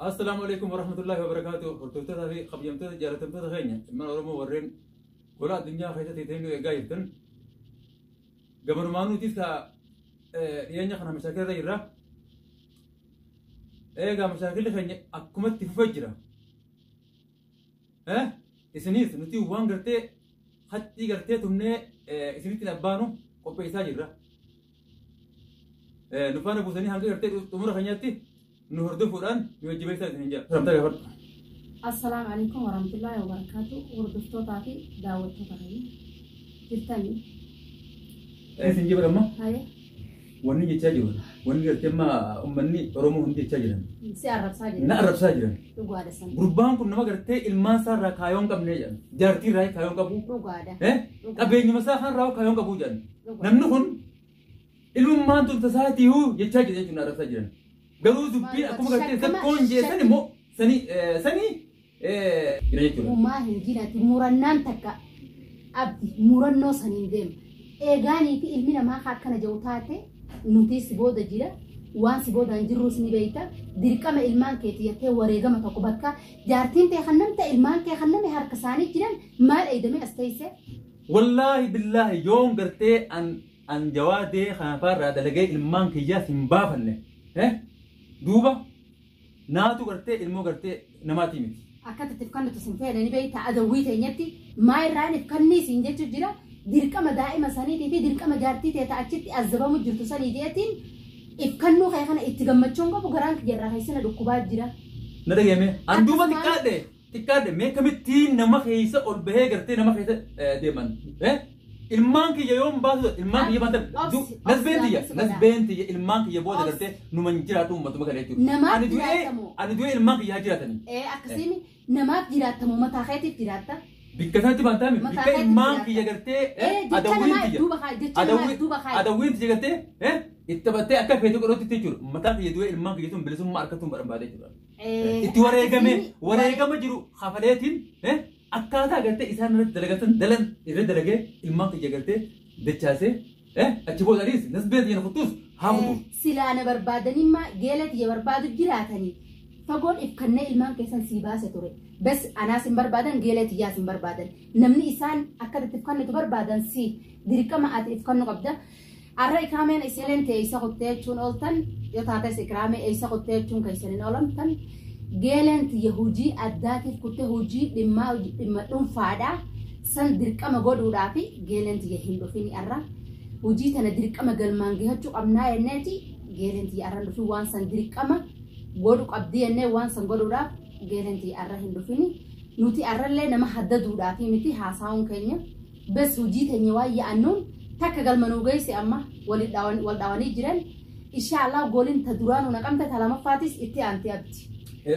Assalaamu alaikum warahmatullahi wabarakaatuh. Hordoftootaa fi kabajamtoota jaalatamtoota keenya ilmaan Oromoo warreen gola addunyaa keessatti ta'anii nu eegaa jirtan. Gamanumaan nutis ka dhiyeenya kana mashaakila irra jirra. Eegaa mashaakilli keenya akkumatti fufee jira. Isinis nuti waan gartee haxxii gartee tumnee isinitti abbaanu qopheessaa jirra. Nu faana buusanii hanga gartee xumura keenyaatti nu hordofuudhaan nu jajjabeessaa isin jedha. Salamtaa gaafadhu. Assalaamu alaikum warahmatullahi wabarakatuh. Hordoftootaa fi daawwattoota keenya jirtanii. Isin jibra amma Haye wanni jechaa jiru wanni gartee amma uummanni Oromoo hundi jechaa jiran. Si arrabsaa jiran. Na arrabsaa jiran. Dhugaadha san. Gurbaan kun nama gartee ilmaan isaa irraa kaayoo hin qabne jedhan. Jaartii irraa kaayoo hin qabu. Dhugaadha. Qabeenyuma isaa kan irraa kaayoo hin qabu jedhan. Namni kun ilmummaan tun tasaatiihuu jechaa jira jechuun arrabsaa jiran. Garuu dubbiin akkuma gartee zakkoon jeessan immoo sanii sanii jira jechuudha. Uumaa hin jirati murannaan takka abdi murannoo saniin deema. Eegaanii fi ilmi namaa akkana jedhu taate nuti si booda jira. Waan si booda hin jirrus ni beekta. Dirqama ilmaan keetii jettee wareegama tokko bakka jaartiin ta'e kan namta ilmaan kee kan namni harka isaanii jiran maal eedamee as teesse. Wallaahi billaahi yoon gartee an jawaadee kanafaarraa dalagee ilmaan kiyyaas hin baafanne. Duuba naatu gartee ilmoo gartee namaatii miti. Akka itti kannatu sin feene ni beekta adawwii teenyatti maa irraan if kannii siin jechuu jira. Dirqama daa'ima saniitii fi dirqama jaartii ta'e achitti azabamu jirtu sanii jeetiin if kannuu kee kana itti gammachuun qabu garaan kiyyarraa keessana dhukkubaa jira. Na dhagahame an duuba xiqqaadhe mee kamittiin nama keessa ol bahee gartee nama keessa deeman. Ilmaan kiyya yoon baasu ilmaan kiyya baatan nasbeen tiyya ilmaan kiyya booda gartee numan jiraatu uummatuma kana jechuudha. Ani du'ee ilmaan kiyya haa jiraatanii. Akkasiin namaaf jiraattamu mataa keetiif jiraatta. Bikka sanatti baantaami bikka ilmaan kiyya gartee adawwiin tiyya gartee itti taphattee akka feete godhatutti jechuudha. Mataa kiyya du'ee ilmaan kiyya sun bilisummaa harkatuun barbaade jechuudha. Itti wareegama jiru hafaleetiin akkaataa gartee isaan irratti dalagatan dalan irra dalagee ilmaan kiyya gartee dachaasee achi booda anis nasbee tiyya kuttuus haa kutu. Silaa na barbaadanii geela tiyya barbaadu jiraatanii fagoon if kannee ilmaan keessan sii baase ture. Bas anaas hin barbaadan geela tiyyaas hin barbaadan. Namni isaan akka itti kennitu barbaadan si dirqama ati if kennu qabda. Arra ikraameen isileen ta'e isa kuttee jechuun ooltan yoo taates ikraamee isa kuttee jechuun keessan hin oolamtan. Geeleen tiyya hojii addaatiif kuttee hojii dhimma dhuunfaadha. San dirqama godhuudhaaf geeleen tiyya hin dhufin arra. Hojii tana dirqama galmaan gahachuu qabnaa jenneeti geeleen tiyya arra hin dhufin waan san dirqama godhu qabdi jennee waan san godhuudhaaf geeleen tiyya arra hin dhufin. Nuti arrallee nama haddaduudhaaf miti haasa'uun keenya. Bes hojii teenya waan yaa'annuun takka galma nuu geesse amma wal dhaawanii jiran. Inshaallah gooliin ta duraa nu naqamte ta lamaffaatis itti aanti abdi.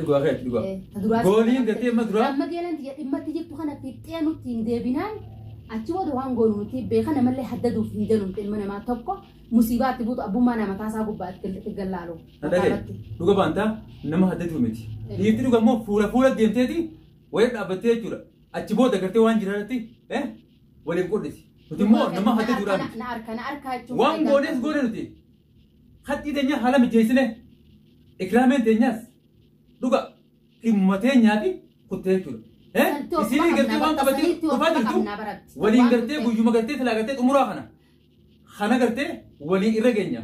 Dhugaa keeti dhugaa. Gooliin gartee amma duraa. Amma geeleen tiyya dhimmatti jirtu kana fixxee nutti hin deebinaan achi booda waan goonu nuti beeka namallee haddaduuf hin jennu ilma namaa tokko musiibaa itti buutu abbummaa nama taasaa gubbaa itti gallaalu. Dhuga baantaa nama haddaduu miti. Dhiirti dhuga immoo fuula fuula deemteeti wayii dhaabbattee jechuudha. Achi booda gartee waan jiraatti waliin qudhisi. Nuti immoo nama haddaduudhaan miti. Na harka na harka jechuun. Waan goones goone nuti. Haxxii teenya haala mijeessine ikraameen teenyaas dhuga dhimma teenyaa fi kuttee jechuudha. Isinii gartee waan qabatee dhufaa jirtu waliin gartee guyyuma gartee silaa gartee xumuraa kana. Kana gartee waliin irra geenya.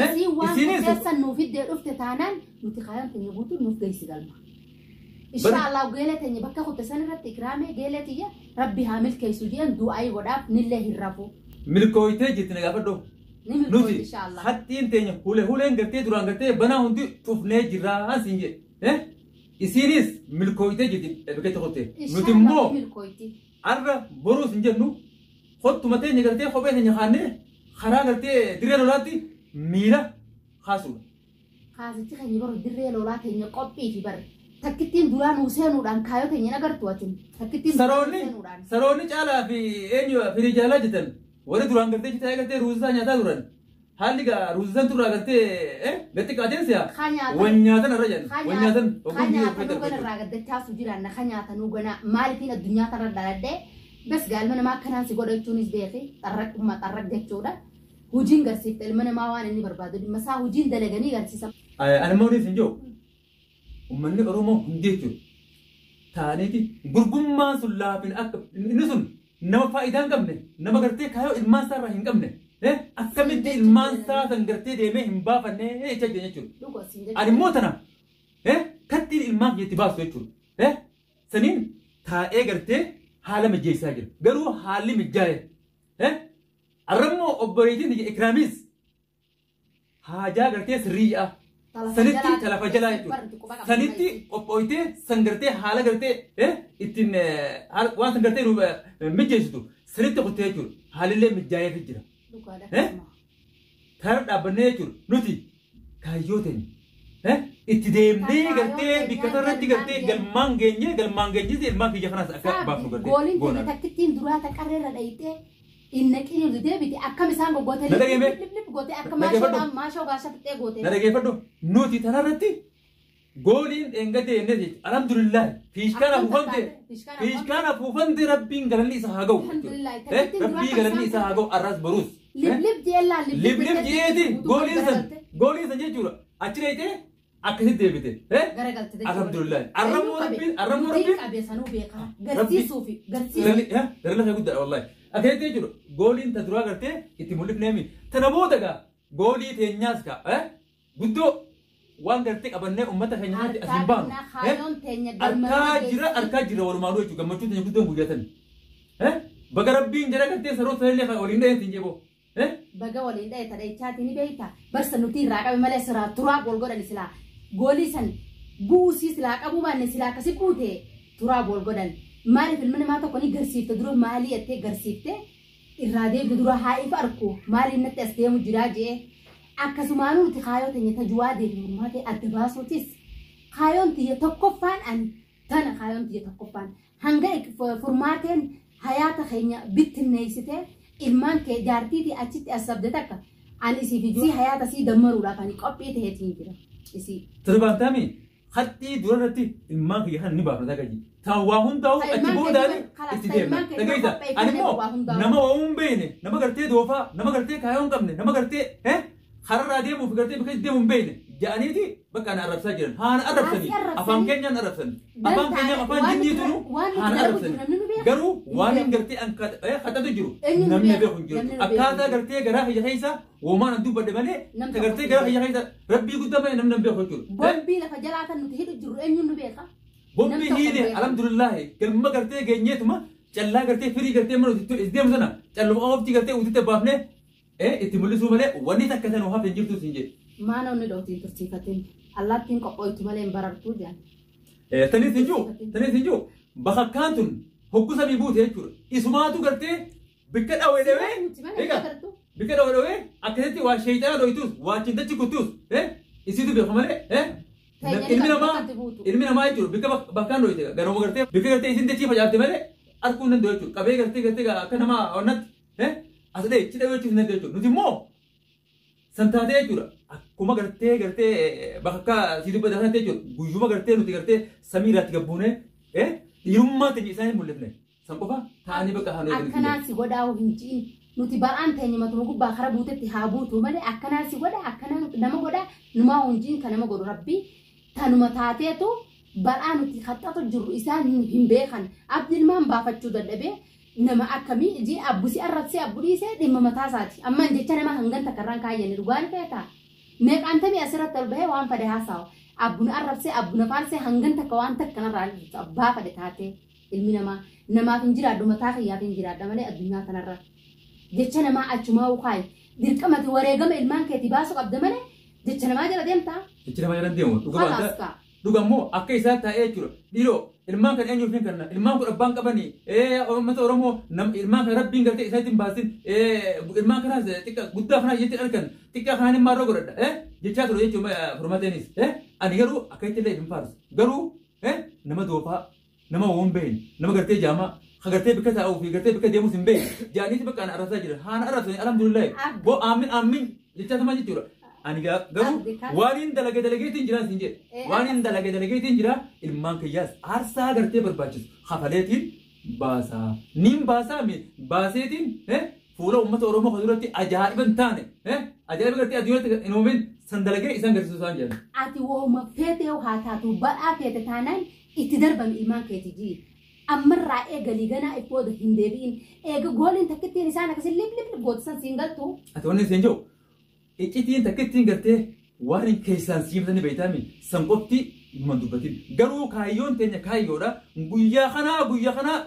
Isii waan keessan nuuf iddee dhufte taanaan nuti kaayaan teenya guutuu nuuf geessi galma. Inshaallah geela teenya bakka kutte san irratti ikraamee geela tiyya rabbi haa milkeessu jedhan du'aayii godhaaf nillee hin rafu. Milkooyitee jirti na gaafadhu. Nuti haxxiin teenya hulee huleen gartee duraan gartee banaa hundi cufnee jirraa siin jedhe. Isiinis milkooyitee jirti bakka kutte. Nuti immoo arra boruus hin jennu hottuma teenya gartee kophee teenya kaannee karaa gartee dirree lolaatti miila kaasuudha. Kaasichi keenya baru dirree lolaa keenya qophii fi bare. Takkittiin duraan nuu seenuudhaan kaayoo teenya agartu atin. Takkittiin duraan saroonni caalaa fi eenyu firii jaalaa jettan warri duraan gartee citaa gartee ruuzisaa nyaataa turan. Haalli gaa ruuzisaan turraa gartee gatti qaateen si'a. Wan nyaatan irra jedhan. Wan nyaatan ogummaa nyaatan gana irraa gaddachaasu jiran ka nyaatanuu gana maaliifin addunyaa tanarra dhaladhee bes gaalma namaa akkanaan si godhachuunis beeki xarraqummaa xarraq jechuudha. Hojiin garsiifta ilma namaa waan inni barbaadu dhimma isaa hojiin dalaganii garsiisa. Ani immoo hin jiru. Uummanni Oromoo hundi jechuudha. Taaneeti gurgummaan sun laafin akka inni sun nama faayidaa hin qabne nama gartee kaayoo ilmaan isaa irraa hin qabne akkamitti ilmaan isaa san gartee deemee hin baafanne jechaa jiran jechuudha. Ani immoo tana kattiin ilmaan kiyya itti baasu jechuudha. Saniin taa'ee gartee haala mijeessaa jira. Garuu haalli mijaa'e. Arrammoo obboleettiin Ikraamis haajaa gartee sirrii'a. Sanitti talafa jalaa jechuudha. Sanitti qophooytee san gartee haala gartee ittiin waan san gartee mijeessitu sanitti qottee jechuudha. Haalillee mijaa'eef jira. Karaa dhaabbannee jechuudha. Nuti kaayyoo teenya itti deemnee gartee bikka irratti gartee galmaan geenye ilmaan kiyya kanaas akka baafnu gartee. Gooliin teenya takkittiin duraa taqarreerra dhayitee inni qiniin deebite akkam isaan goggootee lip gootee akka maashoo gaasha fixee gootee. Na dhageeffadhu nuti tanarratti gooliin dheengadee jennee jechuudha. Alhamdulillah fiishkaan afuufamte rabbiin galanni isa haa ga'u. Rabbii galanni isa haa ga'u arras boruus. Lip jeellaa lip jeeti gooliin san jechuudha. Achi dheeyitee akkasitti deebite. Alhamdulillah. Arrammoo rabbiin. Qabeessanuu beekaa. Garsiisuufi garsiisuu. Gara lafa guddaadha wallahi. Akkasitti jechuudha. Gooliin ta duraa gartee itti mul'ifneemi. Tana booda gaa goolii teenyaas gaa guddoo waan gartee qabannee uummata keenya irratti as hin baanu. Harkaa jira walumaanuu jechuudha. Gammachuun teenya guddoon guyyatan. Baga rabbiin jara gartee saroota illee waliin dhaheen siin jeeboo. Baga waliin dhahee tadha ni beektaa. Barsa nuti irraa qabe malee siraa turaa gool godhan silaa. Goolii san buusii silaa qabuu baanne silaa akkasi buute turaa gool godhan. Maaliif ilmi namaa tokko ni garsiifte dura maalii jettee garsiifte irraa deemte dura haa ifa arku maaliin natti as deemu jiraa jee akkasumaanuu nuti kaayoo teenya tajuwaa deebi mormaatee adda baasuutis kaayoon tiyya tokkoffaan ani tana kaayoon tiyya tokkoffaan hanga furmaateen hayaata keenya bittinneessitee ilmaan kee jaartiitii achitti as sabde takka ani isii fi isii hayaata sii dammaruudhaaf ani qophii ta'eetiin jira isii. Sirbaantaami haxxii durarratti ilmaan kiyya kana ni baafna tagaji. Taan waa hundaa'u achi boodaan itti deemna. Dhageessa ani immoo nama waa hin beekne nama gartee doofaa nama gartee kaayoo hin qabne nama gartee hararraa deemuuf gartee bakka deemu hin beekne ja'aniiti bakka ana arrabsaa jiran haana arrabsanii afaan keenyaan arrabsanii afaan keenyaan afaan jinnii tunu haana arrabsanii garuu waan hin gartee haxatu jiru namni beeku hin jiru akkaataa gartee garaa kiyya keessa woomaan an dubbadhe malee gartee garaa kiyya keessa rabbii guddaa malee namni beeku jechuudha. Bombii lafa jalaa kan nuti hidhu jiru eenyuun nu beeka? Bombii hiine alhamdulillahi galma gartee geenyeetuma callaa gartee firii gartee mana itti deemu sana calluma ooftii gartee utitti baafnee itti mul'isuu malee wanni takka sana hafe hin jirtu siin jedhe. Maana inni dhootiin tursiifatiin allaattiin qophooytu malee hin barartuu jedhan. Taniis hin jiru bakka akkaan tun hoggusamii buute jechuudha. Isumaatu gartee bikka dhawee dhawee bikka dhawee dhawee akkasitti waa sheexana dhoytus waa cintachi kuttus isiitu beeku malee ilmi namaa jechuudha bikka bakkaan dhoyte garuma gartee bikka gartee isin dachii facaafte malee arguu hin danda'u jechuudha. Qabee gartee akka nama onnatti as dhee cidha jechuun hin danda'u jechuudha. Nuti immoo san taatee jechuudha. Akkuma gartee bakka si dubbata kanatti jechuudha. Guyyuma gartee nuti gartee samii irratti gabbuunee dhiirummaa teenya isaan hin mul'ifne. San qofa taa'anii bakka haanuu eegalu. Akkanaa si godhaa hin ji'in. Nuti baraan teenya matuma gubbaa kara buutetti haa buutu malee akkanaa si godha akkanaa nama godha numaa hin ji'in kan nama godhu rabbii tanuma taateetu baraan nuti haxxatu jirru isaan hin beekan. Abdiin baafachuu dadhabee nama akkamii iji abbusi arrabsee abbu dhiisee dhimma mataa isaati. Ammaan jecha nama hangan takkarraan kaayyanne dhugaan feetaa. Meeqaan tamii asirratti ol bahee waan fade haasawa. Abbuna arrabsee abbuna faarsee hangan takka waan takka narraa abbaa fade taatee ilmi namaa namaaf hin jiraadhu mataa kiyyaaf hin jiraadha malee addunyaa kanarra. Jecha namaa achumaa ukaayi dirqamati wareegama ilmaan keetii baasuu qabda malee jecha namaa jala deemtaa. Jecha namaa jala deemu dhuga dhuga immoo akka isaa taa'ee jechuudha. Dhiiroo ilmaan kan eenyuuf hin kenna ilmaan kun abbaan qabanii uummata Oromoo ilmaan kan rabbiin gartee isaatti hin baasin ilmaan kanaas xiqqaa guddaa kanaas jetti argan xiqqaa kanaan immoo irra godhadha jechaa ture jechuudha furmaateenis ani garuu akka itti illee hin faarsu garuu nama doofaa nama waan beekne nama gartee jaamaa ka gartee bikka taa'uu fi gartee bikka deemus hin beekne jaaniiti bakka ana arrabsaa jiran haana arrabsanii alhamdulillahi boo aamin aamin jechaa tamaa jechuudha. Ani garuu waan hin dalage dalageetiin jira siin jedhe waan hin dalage dalageetiin jira ilmaan kiyyaas aarsaa gartee barbaachisu hafaleetiin baasaa niin baasaa mi baaseetiin fuula uummata Oromoo kan duratti ajaa'iba hin taane ajaa'iba gartee addunyaatti hin uumin San dalagee isaan garsiisuu isaan jedhan. Ati wooma feete haa taatu bal'aa feete taanaan itti darbami ilmaan keeti jii. Ammarraa eegalii ganaa if booda hin deebi'in. Eega gooliin takkittiin isaan akkasii lip lip lip gootisan siin galtu. Ati wanni isin jiru iccitiin takkittiin gartee waan hin keessaan siimtanii beeytaami san qofti numan dubbatin. Garuu kaayyoon teenya kaayyoodha. Guyyaa kanaa guyyaa kanaa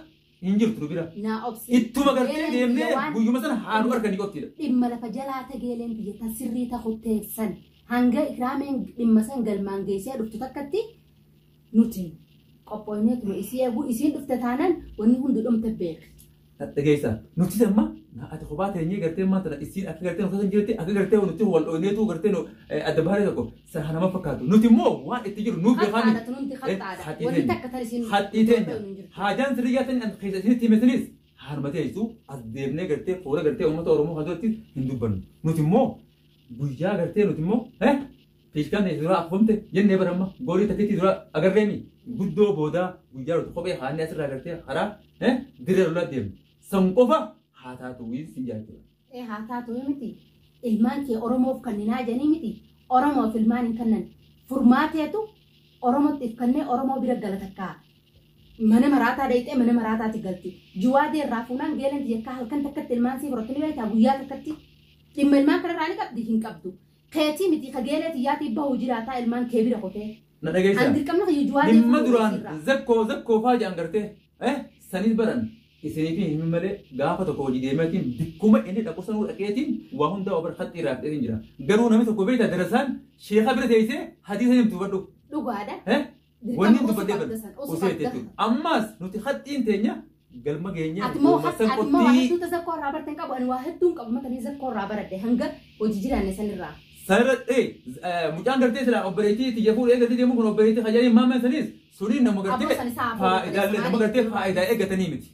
hin jirtu nu bira. Naa obsi. Ittuma gartee Geeleen deemnee biyya waan guyyuma sana haa nu arganii qoftiidha. Dhimma lafa jalaa ta geeleen biyya tan sirrii ta kutteessan hanga ikraameen dhimma san galmaan geessee dhuftu takkatti nuti qophooyneetuma isii eeguu isiin dhufte taanaan wanni hundi dhumte beek. Dhageessa nuti amma ati kophaa teenyee gartee maanta tana isiin akka gartee nu keessa jirti akka gartee nuti wal dhooyneetu gartee nu adda baharee tokko sana nama fakkaatu nuti immoo waan itti jiru nuuf beekaami. Haxxaadha tunumti haxxaadha. Wanni takka tan isiin Haxxii teenya hin jirtu. haajaan sirriyaa tani an keessa isinitti himesinis haanuma teessu as deemnee gartee fuula gartee uummata Oromoo kan duratti hin dubbannu. Nuti immoo guyyaa gartee nuti immoo fiishkaan teessu dura affumte jennee baramma goolii takkitti dura agarreemi guddoo boodaa guyyaa nuti kophee haannee asirraa gartee karaa dirree lolaa deemnu. San qofa haa taatu sin jechuudha. Ee haa taatu miti. Ilmaan kee Oromoof kenninaa jedhanii miti. Oromoof ilmaan hin kennan. Furmaateetu Oromootti if kennee Oromoo bira gala takkaa. Mana maraataa dheeyxee mana maraataatti galti. Juwaadee irraa fuunaan geelan yakkaa halkan takkatti ilmaan sii fudhatu ni beektaa guyyaa takkatti. Dhimma ilmaan kanarraa ni qabdi hin qabdu. Keetii miti ka geelee xiyyaatii bahu jiraataa ilmaan kee bira kotee. Na dhageessaa. An dirqamna kiyya juwaadee Dhimma fuudhuu duraan isiirraa. zakkoo zakkoo faa jedhan gartee sanis baran isiniif hin malee gaafa tokko hojii deemeetiin bikkuma inni dhaqu sanuu dhaqeetiin waa hundaa obar haxxii irraa fidheetiin jira. Garuu namni tokko beektaa darasaan sheeka bira teessee hadiisa himtu hubadhu. Dhugaadha. Wanni Dirqama dubbadhee osoo bada. qabda san osoo Osoo qabda. jechuudha. Ammaas nuti haxxiin teenya galma geenyee Ati moo san ati moo waa qottii hedduu zakkoo irraa bartan qabu ani waa hedduun qabu matanii zakkoo irraa baradhe hanga hojii jiraanne sanirraa. Sanirra mucaan gartee sila obboleettii tiyya fuudhee gartee deemu kun obboleettii kajaanii maamman sanis suniin nama Abboo gartee san isaa faayidaalee nama gartee faayidaa eeggatanii miti.